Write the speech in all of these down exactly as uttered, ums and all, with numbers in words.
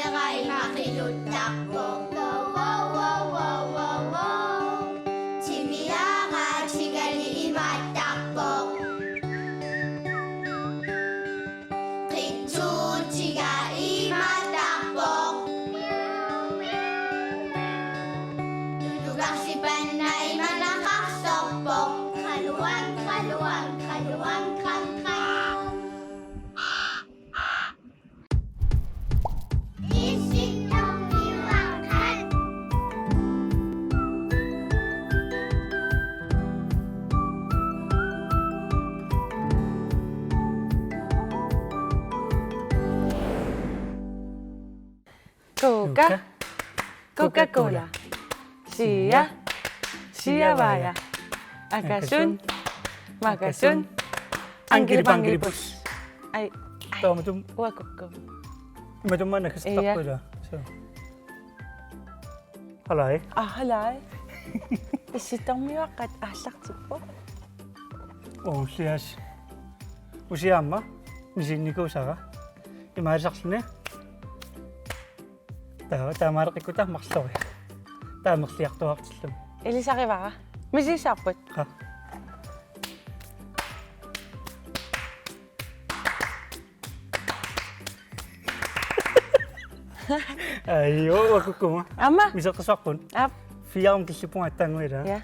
Imaattarpoq. Timiaatigali imaattarpoq. Qitsuutiga imaattarpoq. Tutukarsipanna imanaqarsorpoq. Qaluan, qaluan, qaluan, qan, qan. Coca. Coca-Cola. Sia. Siavaja. Akasun. Makasun. Angkili pangkili pus. Ai. Tamatumani. Uakukkut. Imaattumana nakastarpula. Ia. So. Halai. Ah, halai. Issittarmiuaqqat aallartippoq. Uusias. Usiaamma. Misinnikuusara. Imaalisarluni. Taava taamaaleqikkuta marloriaq. Taamerliartuartillugu. Ilisarivara. Misissaarput. Qa. Ajo, uakukkuma. Aamma? Miseqqissuarput. Aap. Fire killippunga attaannguila. Ja.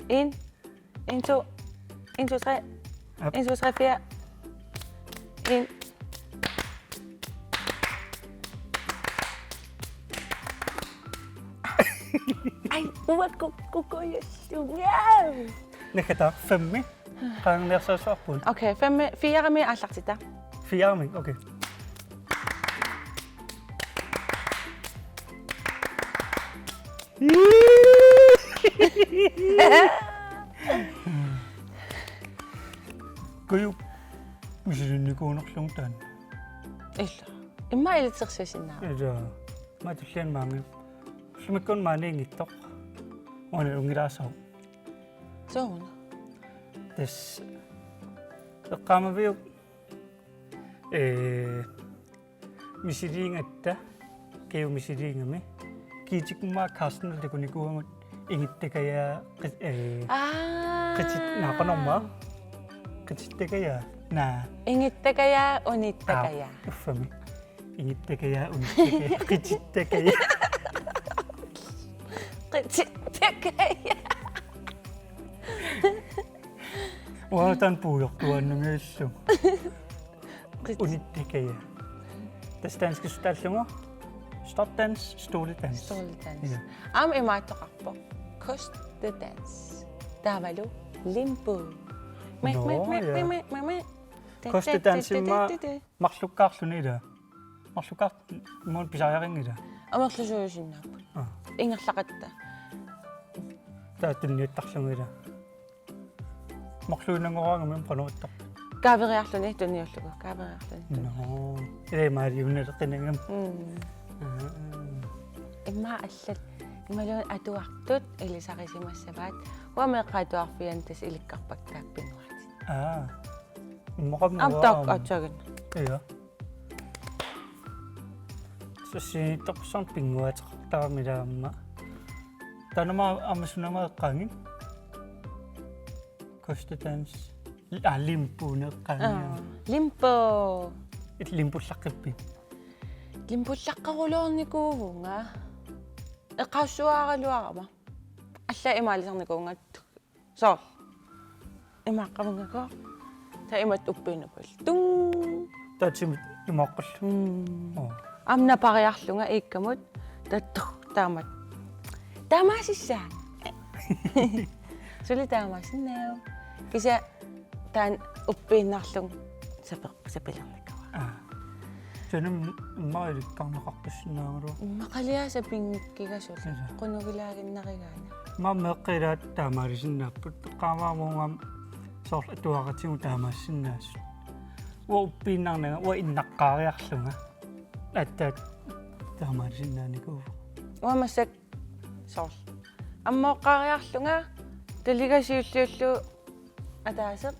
En. En, to. En, to, tre. Aap. En, to, tre, fire. En. Ai, uakukkut. Wow. Nakkata femmi. Qaangerniarsarissuarput. Okay, femmi, firemi aallartita. Firemi, okay. Kuju misilinnikuunerlugu taanna. Ila. Immaqa ilitsersuusinnaavat. Ila. Maatullian maangi. Ullumikkut maaniinngitsoq. Uani unngilaasoq. Sooruna. Tassa. Eqqaamaviuk. Ee, misiliigatta, Kaju misiliigami. Kiitikkuma Carstenip takunikuuagut ingittakaja, qi-, ee, Aa. Qitit-, naa, qanormaa. Qitittakaja, naa. Ingittakaja, unittakaja. Aa, uffami. Ingittakaja, unittakaja, qitittakaja. Qitittakaja. Uanga taanna puigortuaannanngillugu. Qit-. Unittakaja. Tassa danskisut taallugu. Stoltedans, stoledans. Stoledans. Ja. Aamma imaattoqarpoq. Kostedans. Taavalu limbo. Me, Nå, me, me, ja. Me, me, me, me. Kostedansimma marlukkaarluni ila. Marlukkaart-, imaluunniit pisariaqanngilaq. Amerlasuusinnaapput. Aa. Ingerlaqatta. Taava tunniuttarlugu ila. Marluinnanngoraangami qanorluunniit. Kaaveriarluni tunniullugu, kaaveriarluni. Nå. Ila imaaliunnaleqinagami. Mm. Aa. Immaqa allat. Imaluunniit atuartut ilisarisimassavaat. Uanga meeqqat atuarfianni tassa ilikkarpakka pinnguaatit. Aa. Immaqa aamma taakku aatsaannguaq. Ja. Sussiinittoqqussarnut pinnguaateqartarami aamma. Taanna aamma sunama eqqaagit? Kostedans. Aa, limboneq eqqaagit. Aa, limbo. Illit limbollaqqippit? Limbollaqqerulornikuuvunga. Eqqaassuaraluarama. Allaat imaalisarnikuuvunga. Soorlu. Imaaqqavunngakku. Taava imatut uppiinnarput. Tung. Taava timit imaaqqallugu. Mm. Oo. Aamma napariarlunga iikkamut. Taava tung taamatut. Taamaasissaanga. Suli taamaasinnaavoq. Kisianni taanna uppiinnarlugu sapeq-, sapilernikuuara. Aa. Taanna immaqa ilikkarneqartussinnaagaluarpoq. Immaqaliaasa pinngikkiga suli. Ila. Qunugilaaginnarigaanni. Aamma meeqqat ilaat taamaalisinnaapput. Eqqaamavunga aamma soorlu atuaratigut taamaasinnaasut. Uanga uppiinnarnanga, uanga innaqqaariarlunga. Aatsaat taamaalisinnaanikuuvoq. Uanga massakkut soorlu. Ammooqqaariarlunga, taligaq siulliullugu ataaseq.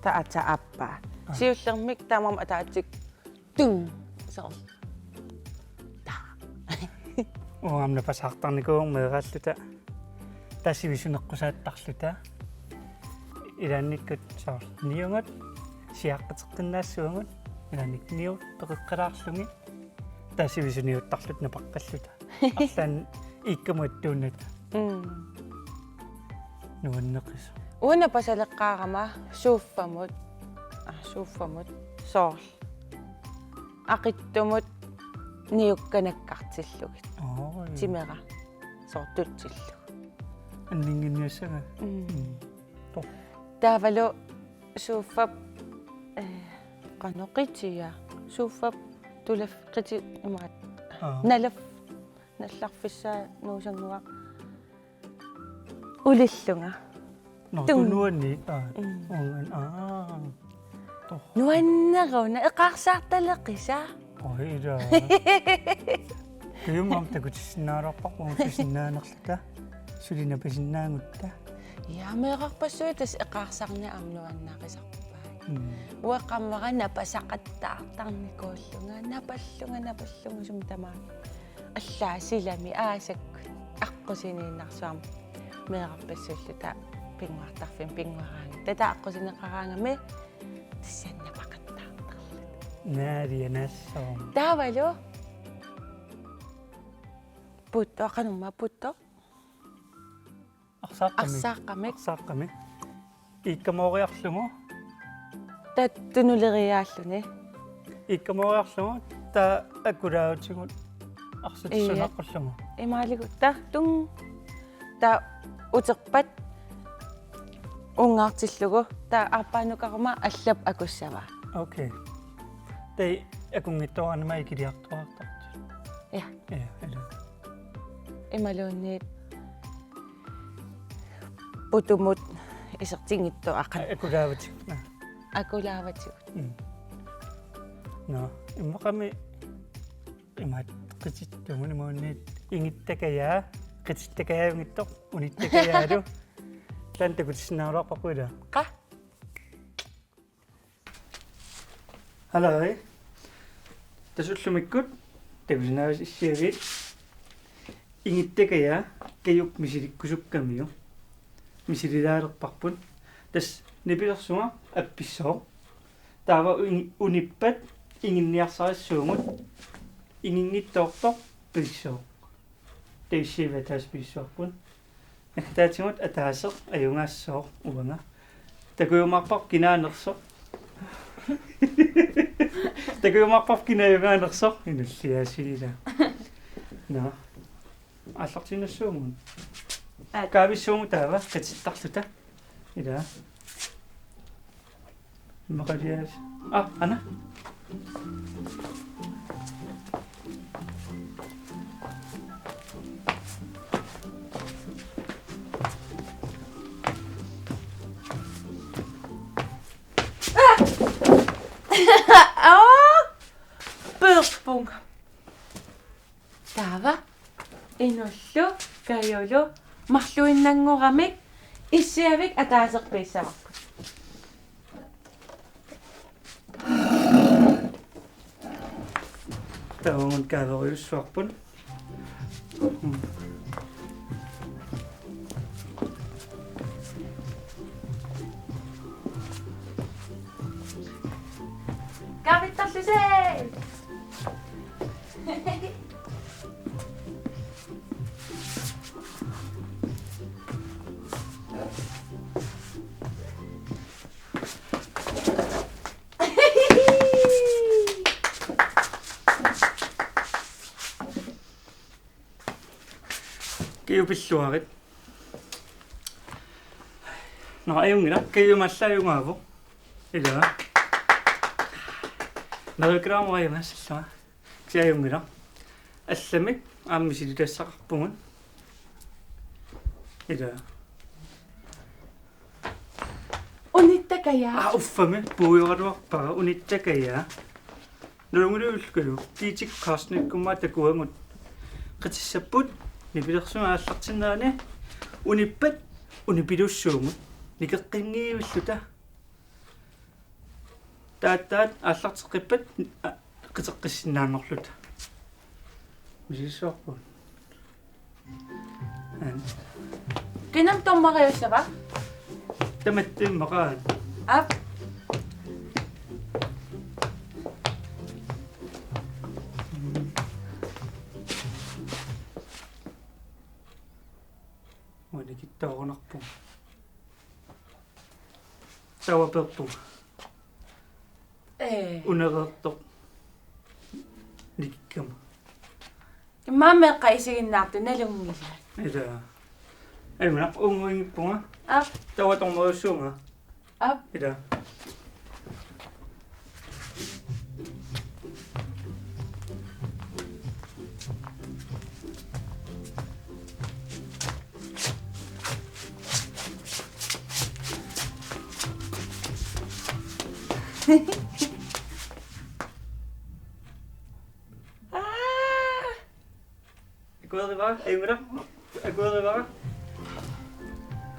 Taava aatsaat aappaa. Aa. Siullermik taamaammat ataatsip. Tung. Soorlu. Uanga aamma napasaartarnikuuvoq meeraalluta. Taava sivisuneqqusaattarluta. Ilaannikkut soorlu niugut, siaqqateqqinnaassuugut, ilaannikkut niugut peqeqqalaarlugit. Taava sivisuniuttarluta napaqqalluta. Arlaannik iikkamut attuunnata. Mm. Nuanneqisoq. Uanga napasaleqqaarama suuffamut. Ah, suuffamut. Soorlu. Aqittumut niukka nakkartillugit. Oi. Timera. Soorlu tutsillugu. Anninnginniassagaat. Mm. Mm. Toh. Taavalu suuffap, eh, qanoq qitia. Suuffap tulaf qiti imaat. Aa. Nalaf-, nallarfissaa nuusannguaq. Ulillunga. Nå, tung. Tunuani. Aa. Mm. Uungan. Aa. Toh. Nuanneruna eqaarsaartaleqisa. Oi, ila. Kajummi aamma takutissinnaalerparput uunga sinnaanerluta. Suli napasinnaagutta. Ja, meerarpassuit tassa eqaarsaarneq aamma nuannarisarpaat. Mm. Uanga qammara napasaqattaartarnikuullunga, napallunga, napallunga sumi tamaat. Allaat silami aasakkut aqqusiniinnarsuarmik meerarpassuulluta pinnguartarfimmik pinnguaraangatta. Taava aqqusineqaraangami tassani napaqattaartarluta. Naalianassoormi. Taavalu puuttoq, qanormaa puuttoq? Arsaaqqamik. Arsaaqqamik. Arsaaqqamik. Iikkamooriarlugu. Taava tunuleriaalluni. Iikkamooriarlugu taava akulaavatigut arsaq. Ii. Sunaqqullugu. Imaaligu taava tung. Taava uterpat uungaartillugu. Taava aappaanukaruma allap akussavaa. Okay. Taava akunngitsoorani aamma ikiliartuaartartut. Ja. Ja, ila. Imaluunniit putumut isertinngitsoq aqan. Akulaavatigut. Akulaavatigut. Mm. Nå, immaqami imaat qitittugut imaluunniit ingittakajaat, qitittakajaavinngitsoq, unittakajaalu. Taanna takutissinnaalerparput ila. Qa? Hallo. Tassa ullumikkut takusinnaavasi issiavit. Ingittakajaat Kajup misilikkusukkamiuk. Misililaalerparput. Tassa nipilersunga appissooq. Taava uni-, unippat inginniarsarissuugut. Inginngitsoortoq pissooq. Taava issiavit ataaseq pissuarput. Ataatigut ataaseq ajugaassooq uanga. Takujumaarparput kinaanersoq. Takujumaarparput kinaajugaanersoq inulliaasiila. Nå. Aallartiinnassuugut. Aat. Kaavissuugut taava qitittarluta. Ila. Maqalias. Ah, Anna. Aa! Peerpunga. Taava inullu Kajulu marluinnanngoramik issiavik ataaseq pissavarput. Taava uagut kaaverujussuarput. Kaavittarlusi! Kaju, pilluarit. Nå, ajunngilaq. Kaju, aamma alla ajugaavoq. Ila. Neriukkalaarama ajunngilaq, sallama. Kisianni ajunngilaq. Allamik aamma misilittassaqarpugut. Ila. Unittakajaa. Aa, uffami, puigoraluarpara, unittakajaa. Nalunngiliullugu, Kiitik Carstenikkummi takuagut. Qitissapput, nipilersunga aallartinnerani, unippat, unipilussuugut. Nikeqqinngivilluta. Taava, taava, aallarteqqippat, a, qiteqqissinnaanngorluta. Misissuarput. Kinam dommeriussava? Tamatta immaqa. Aap. Uani kittaarunarpunga. Taava peerpunga. Ee. Unereertoq. Nikikkama. Immaqa meeqqat isiginnaartut nalunngilaat. Ila. Ajunngilaq, unnguinngippunga. Aap. Taava dommeriussuunga. Aap. Ila. Aa! Akuerivara, ajunngilaq. Akuerivara.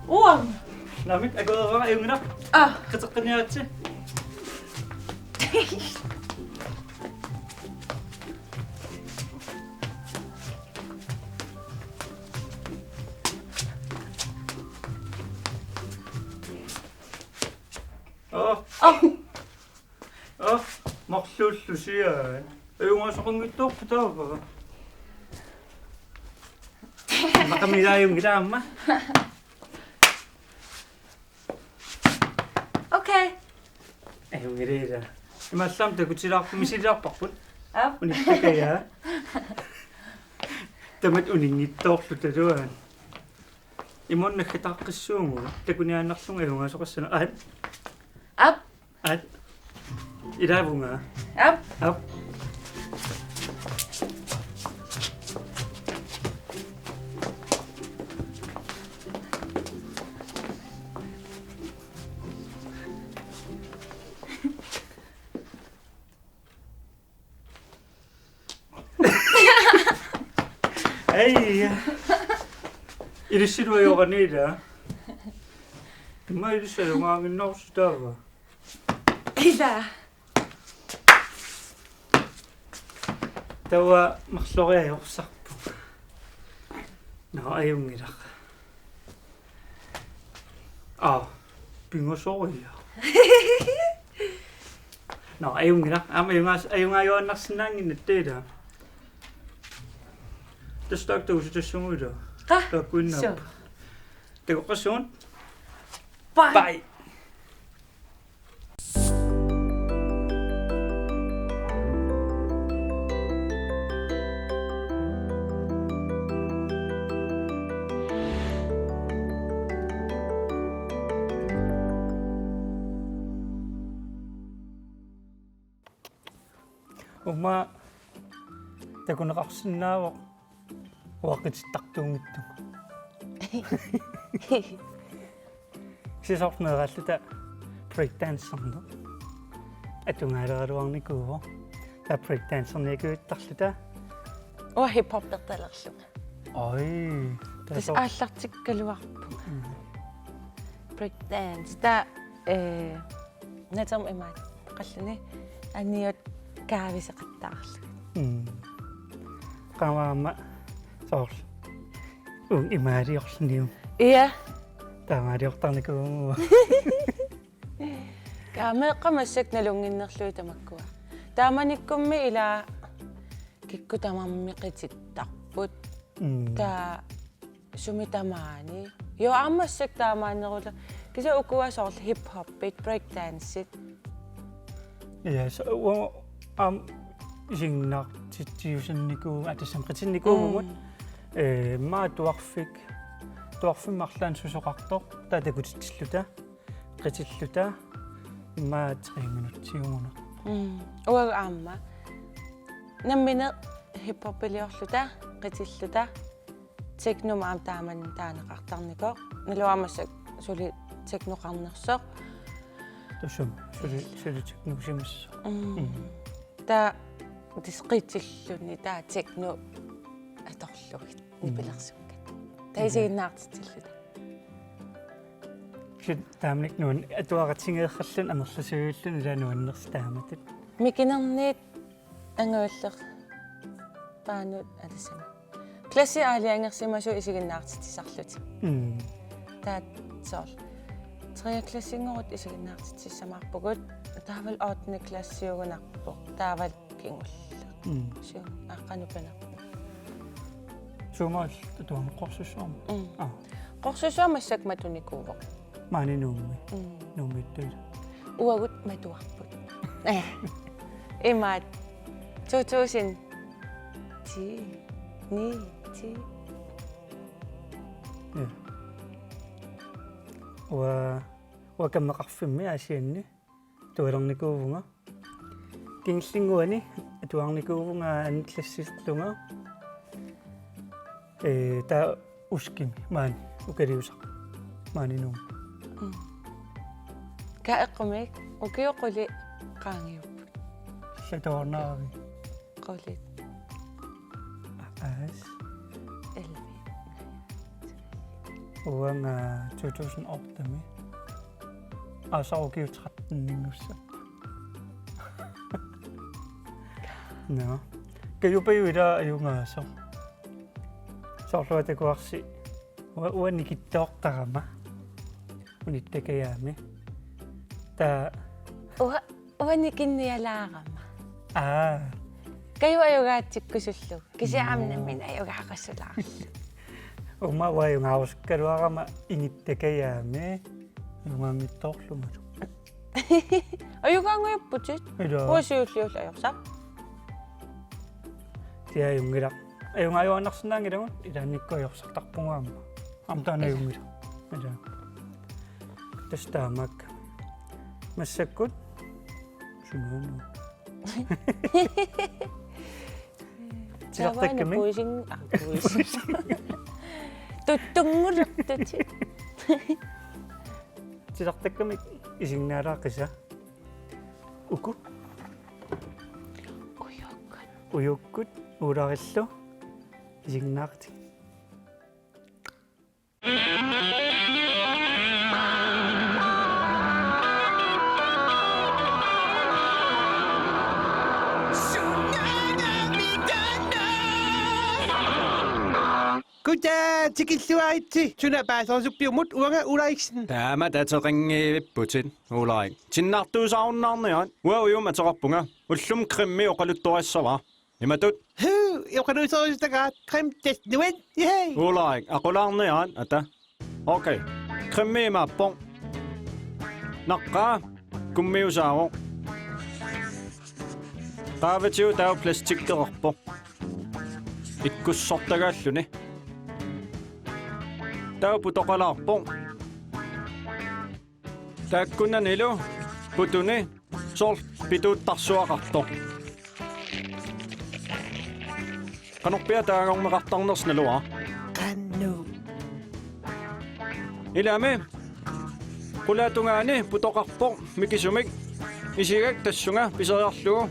Uang. Naamik, akuerivara, ajunngilaq. Aa. Qiteqqinniaritsi. Aa. Aa. Aa, marluullusi aat. Ajungaasoqanngitsoorput taava. Immaqa ajunngilaq aamma. Okay. Ajunngilaq. Imaallaat takutilaarput, misililaarparput. Aap. Unikkakajaa. Tamatta uninngitsoorluta taava. Imuunnakkataaqqissuugut. Takuniaannarlunga ajungaasoqassanut. Aat. Aap. Aat. Ilaavunga. Aap. Aap. Ai. Ilissilu ajorani ila. Immaqa ilissi ajoraanginnarsi taava. Ila. Taava marloriaajorsarpunga. Nå, ajunngilaq. Aa, pingasoriaq. Nå, ajunngilaq. Aamma ajungaas-, ajungaajuaannarsinnaannginnatta ila. Tassa taakku takusitassuugut ila. Qaa? Taakkuinnaap. Suu. Takoqqissuugut. Bye. Bye. Uuma takuneqarsinnaavoq uaqqitittartuunngittunga. Kisianni soorlu meeraalluta breakdancerneq atugaaleraluarnikuuvoq. Taava breakdancerniakujuttarluta. Uanga hip-hoppertalerlunga. Oj. Taava tassa soor- aallartikkaluarpunga. Mm. Breakdance. Taava, eh, natermi imaat. Qalluni aniut kaaviseqattaarlugit. Mm. Qamma aamma soorlu. Uunga imaaliorluniuk. Ia. Taamaaliortarnikuuvugut. Kaa meeqqat massakkut nalunnginnerlugit tamakkua. Taamanikkummi ila kikkut tamarmik qitittarput. Mm. Taava sumi tamaani. Joo, aamma massakkut taamaannerula. Kisianni ukua soorlu hip-hopit, breakdancit. Yes, uanga aamma isiginnaartitsiusannikuuvugut, aa, tassami qitinnikuuvugut. Mm. Eh, immaqa atuarfik, atuarfimmi arlaannik susoqartoq, taava takutitsilluta, qitilluta, immaqa tre minutsiugunarpoq. Mm. Uagut aamma. Nammineq hip-hopiliorluta, qitilluta, technomik aamma taamannak taaneqartarnikoq. Naluara massakkut suli technoqarnersoq. Tassami suli, suli technosimassaaq. Mm. Mm. Taava tassa qitilluni taava techno atorlugit. Mm. Nipilersukkat. Taava isiginnaartitsilluta. Kisianni taamanikkut nuann-, atuaqatigeerralluni amerlasuulluni ila nuannersoq taamatut. Mikinerniit angajulleq paanut atasami. Klassi aalajangersimasut isiginnaartitsisarlutik. Mm. Taava soorlu tredje klassinngortut isiginnaartitsissamaarpugut. Taavalu ottende klassiugunarpoq. Taavalu kingulleq. Mm. Suu, aaqqanupinerpoq. Suumaal atuarneq Qorsussuarmi? Mm. Aa. Qorsussuarmi massakkut matunikuuvoq. Maani Nuummi. Mm. Nuummiittuisa. Uagut matuarput. Eh. Imaat. To tusind ti, ni, ti. Ja. Ua-, uanga kammeqarfimmi Aasianni atualernikuuvunga. Kingullinnguani atuarnikuuvunga andeklassilerlunga. Ee, taava Uskimi maani ukaliusaq maani Nuummi. Mm. Kaa eqqumik ukiut qulit qaangiupput? Sataornaavi. Qulit? Aas. Elleve. Uanga to tusind otte-mi. Aasaq ukiut tretten-inngussapput. Nå. Kajupajuit ila ajugaasoq. Soorlu takuarsi. Ua-, uanga nikittoortarama. Unittakajaami. Taava. Ua-, uanga nikinnialaarama. Aa. Kaju ajugaatsikkusullugu. Kisianni aamma. Nå. Nammineq ajugaarusulaarlugu. Uuma uanga ajugaarusukkaluarama inittakajaammik. Ajugaanngitsoorlumalu. Ajugaanngajapputit? Ila. Uanga siulliullugu ajorsaq. Tia ajunngilaq. Ajugaajuaannarsinnaanngilagut ilaannikkut ajorsartarpugut aamma. Aamma taanna. Ila. Ajunngilaq. Ila. Tassa taamaakka. Massakkut. Sunaana. Titartakkami? Puising, ah, puising. Tuttunngulertutit. Titartakkami isiginnaalaaqisa? Uku? Ujukkut. Ujukkut, uularillu. Isiginnaaqatit. Kutaa tikilluaritsi, suna paaserisuppiumut, uanga Ulriksen. Taama tateqanngivipputit, Ulrik. Tinnartuusaarunnaarniarit, uanga Ujummik ateqarpunga, ullumi Krimi oqaluttuarissavara. Imatut? Huu, oqaluuserisoqaat Krim tassa nuann. Yay! Ulrik, aqulaarniarit, ata. Okay. Krimi imaappoq. Naqqaa, kummiusaavoq. Qaavatigut taava plastikkeqarpoq. Ikkussortagaalluni. Taava putoqalaarpoq. Taakkunanilu putuni soorlu pituuttarsuaqartoq. Qanorpiaq taagorneqartarnersoq naluara? Qanoq? Ilami qulaatungaani putoqarpoq mikisumik, isigak tassunga piseriarlugu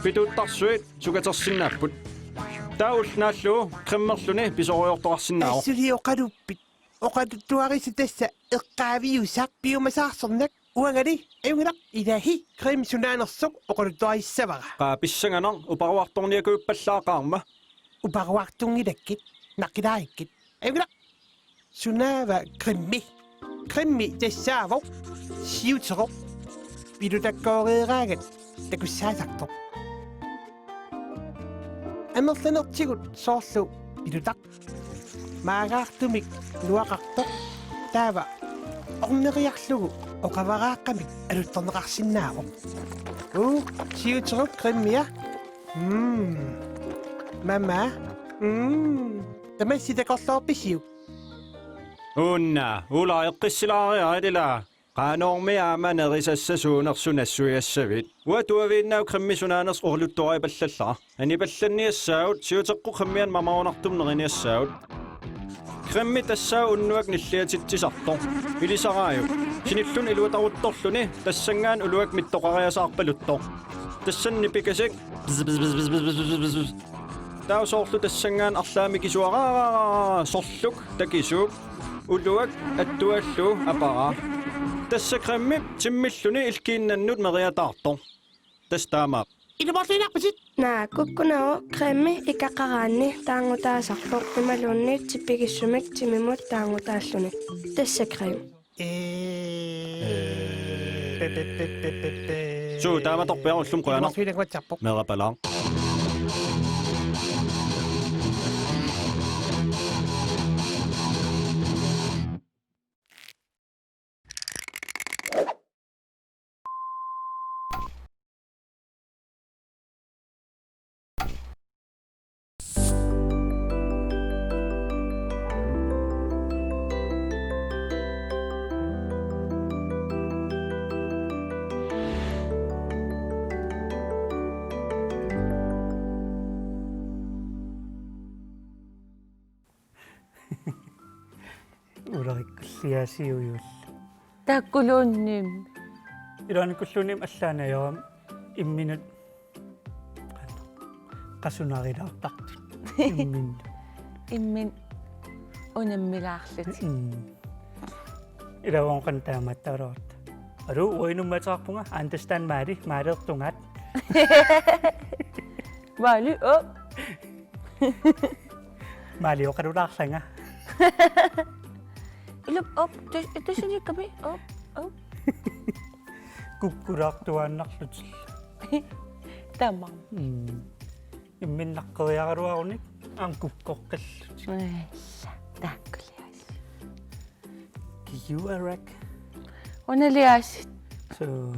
pituuttarsuit sukatersinnaapput. Taava ulloq naallugu Krimerluni pisoriortoqarsinnaavoq. Assuli oqaluppit? Oqaluttuarissat tassa eqqaaviusaq piumasaarsornak uangali ajunngilaq ilaahi Krim sunaanersoq oqaluttuarissavara. Qaa pissanganaq uparuartorniakuippallaaqaarma. Uparuartunngilakkit, naqqilaarikkit. Ajunngilaq. Sunaava Krimi? Krimi tassaavoq siuteqoq. Pilutakkooreeraangat takussaasartoq. Amerlanertigut soorlu pilutaq. Maagaartumik nuaqartoq taava orneriarlugu oqavaraaqqamik aluttorneqarsinnaavoq. Uu, siuterup Krimia. Mm. Mama. Mm. Tamassi takorloorpisiuk? Uunga, Uula eqqissilaariarit ila. Qanormi aamma nerisassat suunersut nassuiassavit? Uanga tuaviinnaavoq Krimmi sunaanersoq oqaluttuaripallallara. Anipallanniassaagut siuteqqut Krimmianut mamarunartumik neriniassaagut. Krimmi tassaavoq unnuaq nilliatitsisartoq. Ilisaraajuk. Sinilluni iluataruttorluni tassanngaannaq uluak mittoqariasaarpaluttoq. Tassani nipikasik. Taava soorlu tassanngaannaq arlaat mikisuaraaraaraara sorluk takisuuk. Uluak attuallu aparaa. Tassa Krimmi timmilluni ilkiinnannut meriataartoq. Tassa taamaappoq. Ilumoorluinnarputit. Naa, kukkunerup creme ikaqaraanni taarngutaasarpoq imaluunniit tipigissumik timimut taarngutaalluni. Tassa creme. Suu, taamatorpiaq ullumi qujanaq. Ilumoorluinnarputit. Meerapalaaq. Ularikkulliaasiujullu. Taakkuluunniimmi. Ilaannikkulluunniimmi allaanajoram imminut qasunarilaartartut. Imminut. Imminut unammilaarlutik. Mm. Ilaavoqan taamaattaarluta. Alu, uinummateqarpunga, understand Maali, Maaleertungaat. Maali, oh. Maali oqalulaarlanga. Ilup, op, tus-, tusunikkami, op, op. Kukkulaartuaannarlutillu. Taamaammat. Mm. Imminnaqqeriaraluarunik aamma kukkoqqillutik. Illa, taakkuliaas. Kiuarak. Unaliaasut. Suu.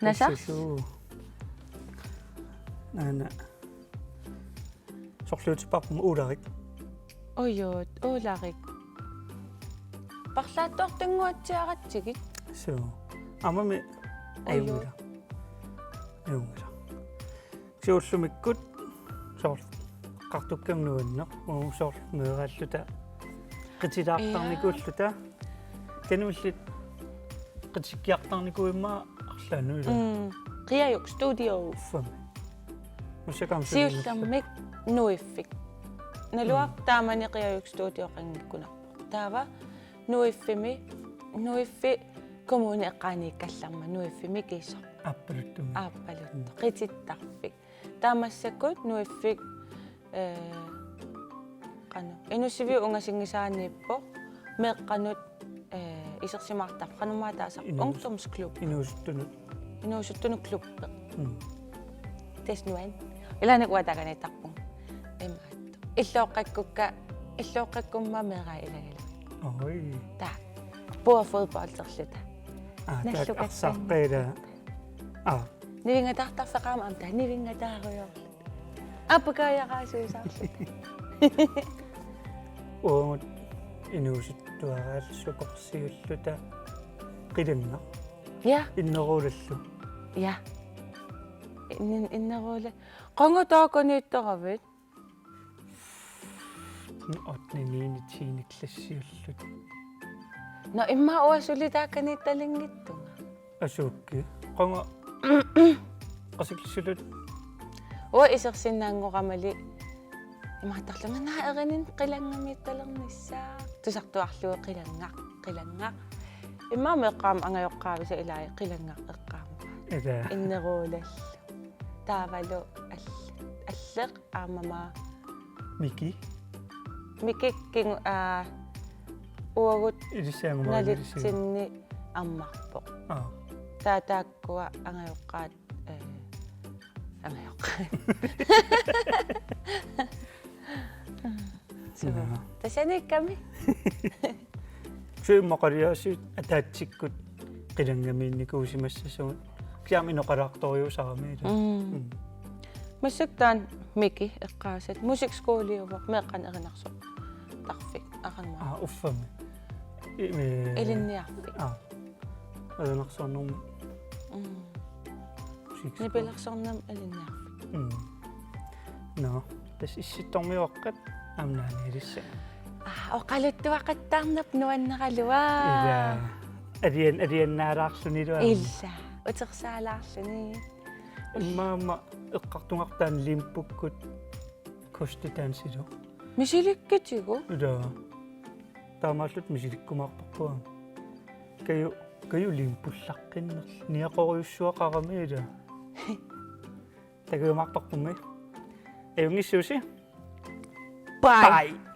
Nasar? Suu. Naana. Sorluutipparput uularik. Ujuut, uularik. Parlaattoortunnguatsiaratsigit. Suu. Aammami. Ujuut. Ajunngilaq. Ajunngilaq. Siullumikkut soorlu eqqartukkama nuanneq, uu, soorlu meeraalluta qitilaartarnikuulluta. Jaa. Kanullit qitikkiartarnikuummat arlaanut ilaa. Mm. Qiajuk Studio. Uffami. Massakkut aamma siullermik Nuiffik. Naluara. Mm. Taamani Qiajuk Studio qanngikkunarpoq. Taava Nuiffimi, Nuiffi kommuni eqqaaniikkallarmat Nuiffimi kiisoq. Aappaluttumi. Aappaluttoq. Mm. Qitittarfik. Taava massakkut Nuiffik, eh, qanoq. Inussivik ungasinngisaaniippoq. Meeqqanut, eh, isersimaartarfik. Qanormaa taasarpaat. Inuus-, ungdomsklub. Inuusuttunut. Inuusuttunut klubbi. Mm. Tassa nuann. Ilaanni uanga taakaniittarpunga. Imaattoq. Illooqqakkukka, illooqqakkumma meeraa ilagillugu. Oj. Taava. Bordfodbolderluta. Aa, taava nallukatsanngilluta. Arsaaqqaat ilaa. Aa. Nivinngataartarfeqarmat aamma taava nivinngataarujoorluta. Aappakkaajaqqaasuusaarluta. Uagut inuusuttuaraalluta sukorsiulluta qilanngaq. Ja. Inneruulallu. Ja. In-, inneruula-. Qanga taakaniittoravit? Ottende, niende, tiende klassiulluta. Nå, immaqa uanga suli taakaniittalinngitsunga. Asuukki. Qanga qasiksilluta. Uanga isersinnaanngoramali imaattarlunga naak erininni qilanngamiittalernissaa. Tusartuarlugu qilanngaq, qilanngaq. Immaqa meeqqat aamma angajoqqaavisa ilai qilanngaq eqqaamavaa. Ilaa. Inneruulallu. Taavalu all-, alleq aamma maa. Miki. Miki kingu-, aa, uagut ilissi angumaagilissi nalitsinni ammarpoq. Aa. Taava taakkua angajoqqaat, eh, angajoqqaat. Suu. Naa. Tassaniikkami. Suu, immaqaliaasiit ataatsikkut qilanngamiinnikuusimassasugut. Kisianni inoqalaartorujussuusarami ilaa. Mm. Mm. Massakkut taanna Miki eqqaasat musikskoliuvoq meeqqanik erinarsortarfik aqanma. Aa, uffami. I-, me-, ilinniarfik. Aa. Erinarsornermut. Mm. Musikskole. Nipilersornermut ilinniarfik. Mm. Nå, tassa Issittormiuaqqat aamma naanialissaaq. Aa, oqaluttuaqattaarneq nuanneraluaq. Ilaa. Alian-, aliannaalaarlunilu aamma. Ilaa. Utersaalaarluni. Immaqa aamma eqqartugartaani Limpukkut kostedansilu. Misilikkatigu? Ilaa. Taamaalluta misilikkumaarparput aamma. Kaju, Kaju Limpullaqqinnerlu. Niaqorujussuaqarami ilaa. Takujumaarparpummi. Ajunngissuusi. Bye. Bye.